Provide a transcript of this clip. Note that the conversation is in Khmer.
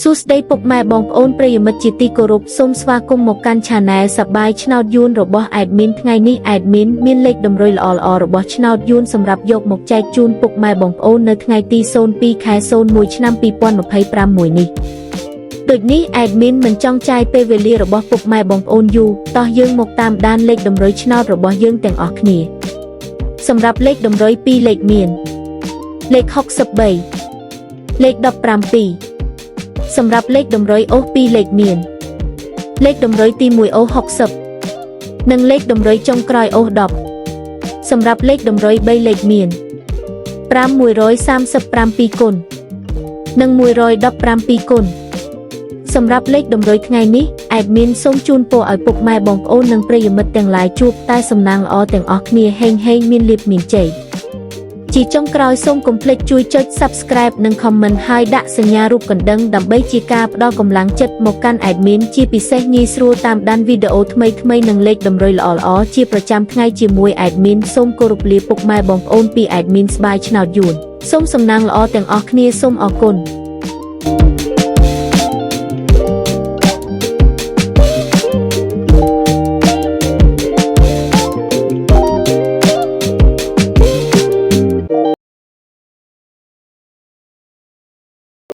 សួស្តីពុកម៉ែបងប្អូនប្រិយមិត្តជាទីគោរពសូមស្វាគមន៍មកកាន់ Channel សប្បាយឆ្នោតយួនរបស់ Admin ថ្ងៃនេះ Admin មានលេខតម្រុយល្អៗរបស់ឆ្នោតយួនសម្រាប់យកមកចែកជូនពុកម៉ែបងប្អូននៅថ្ងៃទី02ខែ01ឆ្នាំ2025មួយនេះដូចនេះ Admin មិនចង់ចាយពេលវេលារបស់ពុកម៉ែបងប្អូនយូរតោះយើងមកតាមដានលេខតម្រុយឆ្នោតរបស់យើងទាំងអស់គ្នាសម្រាប់លេខតម្រុយ2លេខមានលេខ63លេខ17សម្រាប់លេខតម្រុយអូស2លេខមានលេខតម្រុយទី1អូស60និងលេខតម្រុយចុងក្រោយអូស10សម្រាប់លេខតម្រុយ3លេខមាន5137គុណនិង117គុណសម្រាប់លេខតម្រុយថ្ងៃនេះ Admin សូមជូនពរឲ្យពុកម៉ែបងប្អូននិងប្រិយមិត្តទាំងឡាយជួបតែសំណាងល្អទាំងអស់គ្នាហេងហេងមានលាភមានជ័យជាចុងក្រោយសូមកុំភ្លេចជួយចុច Subscribe និង Comment ហើយដាក់សញ្ញារូបកណ្ដឹងដើម្បីជាការផ្ដល់កម្លាំងចិត្តមកកាន់ Admin ជាពិសេសងាយស្រួលតាមដានវីដេអូថ្មីៗនិងលេខតម្រុយល្អៗជាប្រចាំថ្ងៃជាមួយ Admin សូមគោរពលាពុកម៉ែបងប្អូនពី Admin ស្បាយឆ្នោតយួនសូមសំណាងល្អទាំងអស់គ្នាសូមអរគុណ។